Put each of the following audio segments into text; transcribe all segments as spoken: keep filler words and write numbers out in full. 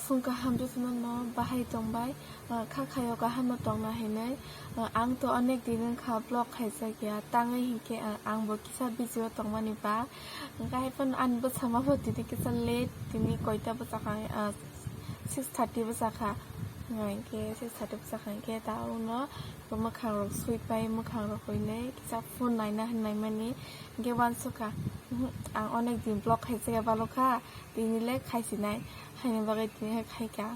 Phung kaham jotono no bahai tongbai, ah, kha khayo kaham no tongna hinwi. Ah, ang to onek din wngkha vlog khaijak ya, tangwi hinkhe, ah, ang bo kisa busy o tongmani ba. Hwnkhe hai phano ani bwsama bo tini kisa late, tini koita bwsakha, ah, six thirty bwsakha. Hwnkhe six thirty bwsakha hinkhe ta uno bo mwkhang rok sui pai, mwkhang rok huinai kisa phone naina hinwi naimani. Hwnkhe uansukha, "Uhm, ang onek din vlog khaijak ya balokha, tini le khaisinai," haini bagwi tini hai khaikha.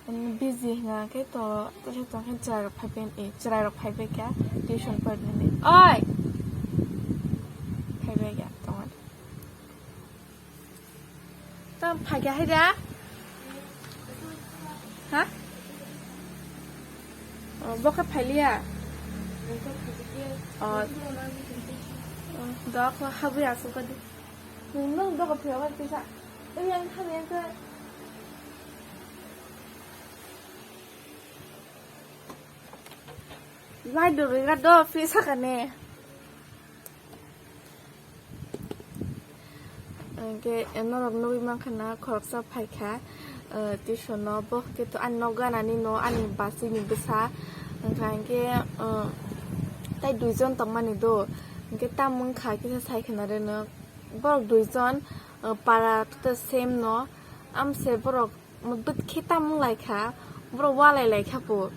Hwnkhe busy hwnkha khe to, to se tongkhe chwrairok phaibai, eh, chwrairok phaibai kha tuition porinani. Oi! Phaibai kha tongmani. Tam phaikha hai da? Ha? Oh, bo khe phailiya? Oh. Oh, dok habwi aswk kadi. Nwng, nwng dogo phiyok kisa. Oi, yang kha, yang kha. Light do rwgwi do, free sakha ne. Hwnkhe norok nugwi mankha na khoroksa phaikha, eh, tuition no, bo khe to ani nok ganani no, ani bachwi ni bwsa. Hwnkha hinkhe, eh, tai duijon tongmani do, hinkhe tamo wngkha kisa sai khna rwno. Borok duijon, eh, para to same no, amse borok bwt khe tam wng lai kha, borok walai lai kha po.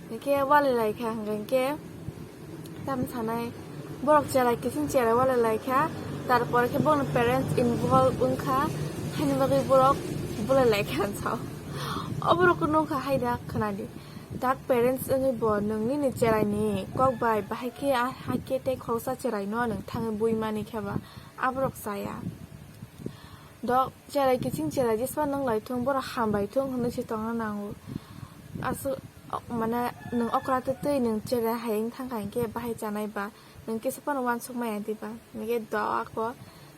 Hwnkhe walai lai kha, hwnkha hinkhe tam sanai, borok cherai kiching cherai walai lai kha, tarpor khe bono parents involve wng kha, haini bagwi borok bulai lai kha ang sao. O borok no wng kha hai da khna di. Tak parents wngwi bo nwng nini cherai ni kok bai bahai khe a hai khe tei khoroksa cherai no nwng thangwi bui mani khe ba, a borok chaya. Dok cherai kiching cherai jespa nang lai thung, borok hambai thung hinwi se tongna nango. Aswk, o, mane nwng okra twi twi nwng cherai hai wng thang kha hinkhe bahai chanai ba, nwng kisa phano uansuk maya diba? Hinkhe do ako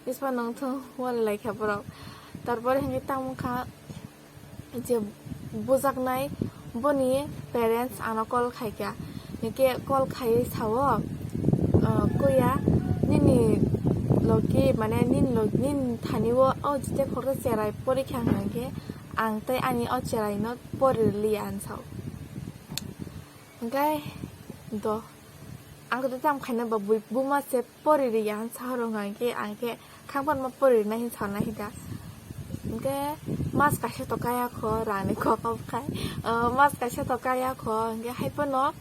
jespa nwng thung walai lai kha borok. Tarpore hinkhe tamo wng kha je bujaknai boni parents ano call khai kha. Hinkhe call khaiwi sao, "Ah, kuya, nini logi, mane nini log-, nini thani o, o jete khoroksa cherai pori kha," hwnkha hinkhe ang tei ani o cherai no pori liya ang sao. Hwnkhe do, ang khe tamo khaina ba bui buma se pori riya ang sao, hwnkha hinkhe ang khe khangpan ma pori rina hin sana hida. Hinkhe mas kaisa to kaya kho, rani kok khai, ah, mas kaisa to kaya kho, hinkhe hai phano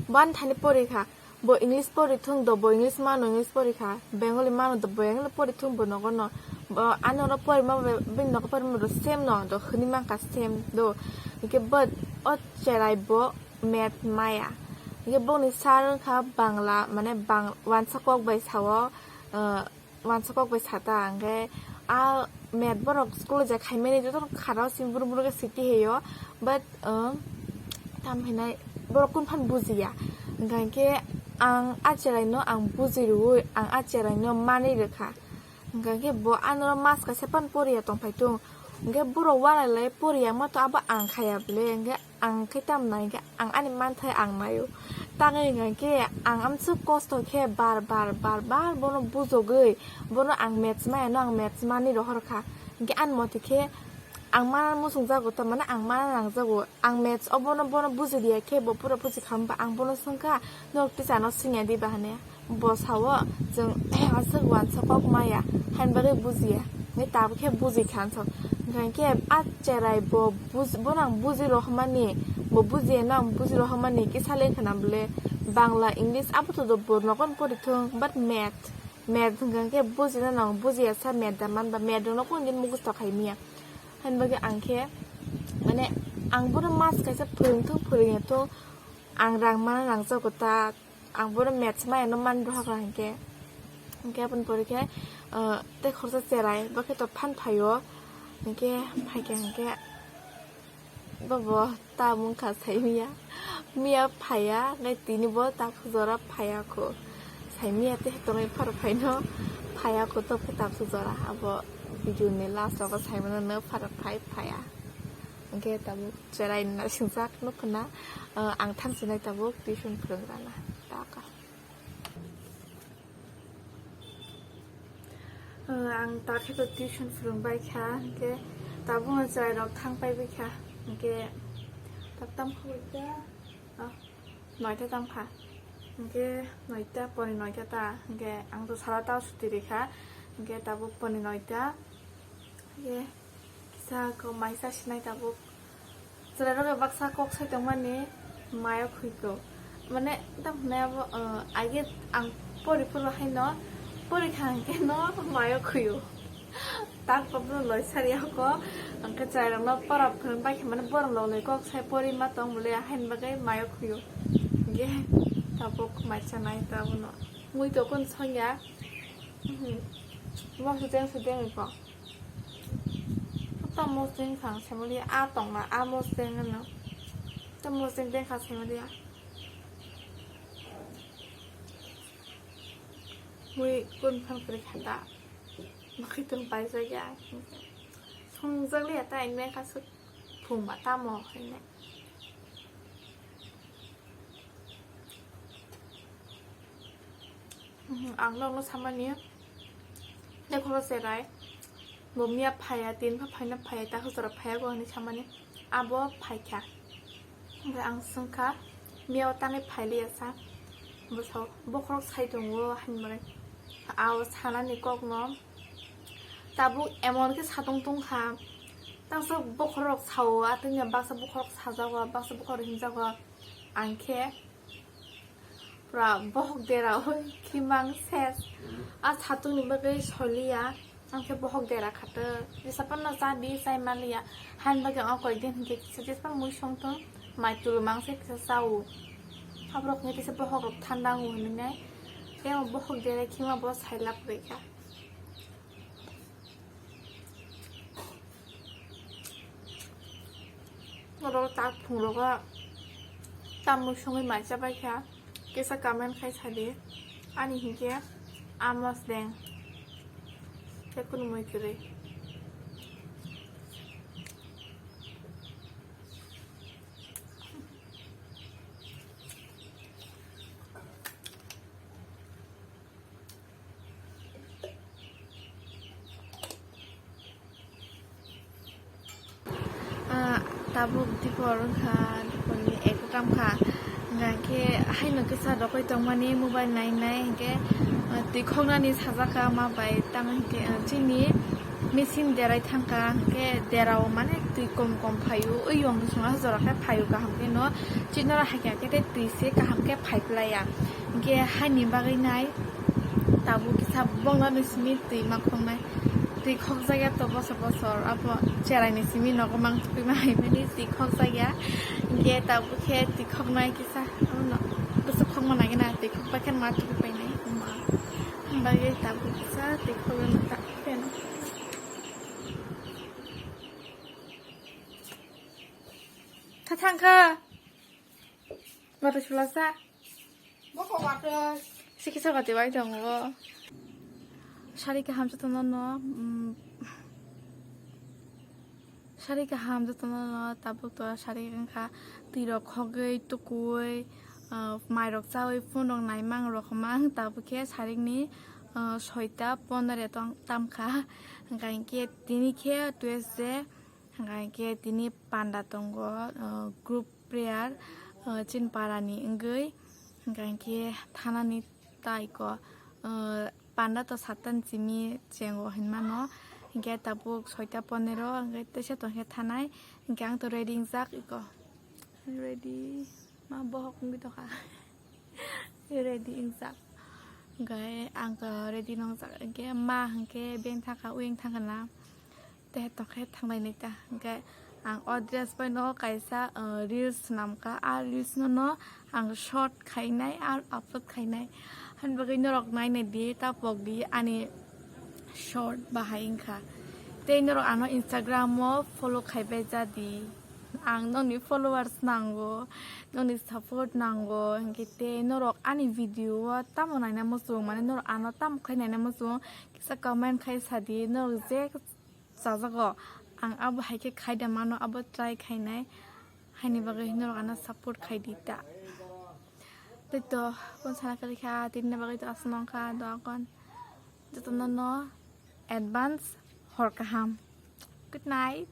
ban thani pori kha. Bo English pori thung do, bo English mano, English pori kha. Bengali mano do, Bengali pori thung bo nogo no. Bo ani oro pori ma, bini nogo pori ma do same no do, hwnwi man kha same do. Hinkhe bo o cherai bo math maya. Hinkhe boni sir wngkha Bangla, mane Bang-, wansa kok bai sao, ah, wansa kok bai sata, hwnkhe a math borok school o je khaimani jotono khara o simi brum brum khe siki heyo, but, um, tam hinai borok kunu phano bujiya, hwnkha hinkhe ang a cherai no ang buji rwui ang a cherai no manwi rwkha, hwnkha hinkhe bo ano mas kaisa phano poriya tongphai thung, hinkhe borok walai lai poriya ma to abo ang khaya bwle, hinkhe ang khe tam nai khe, ang ani manthai ang naio. Tangwi hwnkha khe ang amswk kosto khe bar bar, bar bar bono bujogwi, bono ang maths maya no ang maths manwi rohor kha. Hinkhe ani mothe khe ang mana muchung jago, tamani ang mana nang jago. Ang maths o bono, bono buji riya khe bo pura buji kha, hwnba ang bono swng kha, "Norok teacher no swngya diba?" hwnwi. Bo sao, "Chwng aswk uansa kok maya, haini bagwi bujiya." Hwnkhe tabuk khe buji kha ang sao. Hwnkhe a cherai bo buj-, bono ang buji rohormani, bo bujiya no ang buji rohormani kisa le khna bwle Bangla, English abo to bo nogo no pori thung, but math, math hwnkha khe buji no ang bujiya sa math da man ba math rok no kunu din mugusto khai miya. Haini bagwi ang khe mane ang bono mas kaisa phwrwng thung, phwrwngya thung, ang rang mana nang jago ta. Ang bono maths maya no man rohakra hinkhe, hinkhe aboni pore khe, ah, tei khoroksa cherai bo khe to phan phaio, hinkhe phaikha hinkhe bo bo ta mungkha sai miya, miya phaiya, hinkhe tini bo ta jora phaiya kho, sai miya tei tongwi phar phaino phaiya kho, to khe ta jora abo video ni last o sai mano no phar phai phaiya, hinkhe tabuk. Cherai naisingchak nukho na, ah, ang thangsinai tabuk tuition phwrwngrana taka. Ah, ang ta khe to tuition phwrwngbai kha, hinkhe Tabukno chwrairok thang paibaikha, hinkhe tab tam kha noita, ah, noita tam kha, hinkhe noita poni noita ta, hinkhe ang to sala tao suti rikha, hinkhe tabuk poni noita, hinkhe kisa kok maisa sinai tabuk. Chwrairok baksa kok sai tongmani mayo khuiko. Mane, tamo hwnwi abo, uh, age ang pori phuru haino, pori kha hwnkhe no mayo khuio. Tak pablo loi sari ako, hwnkhe chwrairokno pora phwrwng bai khe mane borok loi kok sai pori ma tong bole haini bagwi mayo khuio. Ge tabuk mai chanai tabukno. Mui to kun songya. Mhm. Mo sujeng sujeng ko. Tamo seng khang semoli a tongma a mo seng ano. Tamo seng deng kha semoli a. Mui kun phan kri khata. Makhi tung pai sa ya. Song jagli ata inme kha suk phung ba tamo hene. Mhm, ang nokno samani, tei khoro cherai, bo miya phaiya, tin pha phaina phaiya, ta hwsora phaiya go hinwi samani, abo phaikha. Hwnkhe ang swngkha, miya o tanwi phailiya sa, bo sao, bokhorok sai tongo hinwi, ao sanani kokno, tabuk emon khe satung tongkha, tangsa bokhorok sao, atwngya baksa bokhorok sajago, baksa bokhorok himjago, ang khe, Pura bohok dera oi khimang ses. A satung ni bagwi soliya. Ang khe bohok dera khato. Jesa panna cha di chai maliya. Han bagwi ang koi din hinkhe kisa jesa pan mui song tong. Mai tulu mang se kisa chao. Aborok ni kisa bohok rok thanda o hinwi nai. Tei ang bohok dera khima bo sai lab rikha. Oro tak phungrogo tamni songwi mai chabaikha, kisa comment khai sadi, ani hinkhe amos deng, tei kunu mui kwrwi. Ah, tabuk dipor wngkha, diporni ekta wngkha, hingkha khe haino kisa rokoi tongmani mobile nai nai, hinkhe, ah, twi khoknani sajak kha ma bai, tamo hinkhe, ah, chini machine derai thangkha, hinkhe derao mane twi kom kom phaio, ui yong songha jora khe phaio kaham khe no, chini oro hakya khe tei twi se kaham khe phai playa, hinkhe haini bagwi nai. Tabuk kisa bongla ni simi twi ma khongnai. Twi khokjak ya to bosor bosor. Abo cherai ni simi nogo mang twi ma hai mani twi khokjak ya. Hinkhe tabuk khe twi khoknai kisa. Ano bwswk khokma nai na twi khokpai khe ma twi painai. Ma. Bagwi tabuk kisa twi khoknai ta pheno. Tha thangkha. Bata sulasa. Bokho watwi. Sikisa bati bai tongo. Sari kaham jotono no, mm, sari kaham jotono no tabuk to sari wngkha twi rok khogwi tukui, ah, mai rok chawi phone rok naimang rok mang tabuk khe sari ni, ah, soita pondro tong tamkha hingkha hinkhe tini khe Tuesday hingkha hinkhe tini panda tongo, ah, group prayer, ah, chini para ni wngwi, hingkha hinkhe thanani tai ko, ah, panda to satta ni simi chengo hinmano, hinkhe tabuk soita pondro, hinkhe teisa tongkhe thanai, hinkhe ang to ready wngjak iko, ready ma bohok wngwi tongkha, ready wngjak, hinkhe ang to ready nongjak, hinkhe ma hinkhe beng thangkha, uyeng thangkha na. Tei tokhe thanglai nai ta. Hingkhe ang o dress bai no kaisa, uh, reels swnam kha. A reels no, no ang short khainai, ar upload khainai. Hani bagwi norok nainai di, ta pok di ani short bahai wngkha. Tei norok ano Instagram o follow khaibai ja di. Ang nokni followers nango, nokni support nango. Hingkhe tei norok ani video o tamo naina muchung, mane norok ano tamo khai naina muchung, kisa comment khai sa di. Norok je chajago. Ang abo hai khe khai da mano, abo try khainai. Haini bagwi norok ano support khai di ta. Tei to, kon sana kali kha, tini bagwi to aswk nong kha, doa kon. Jotono no advance hor kaham. Good night.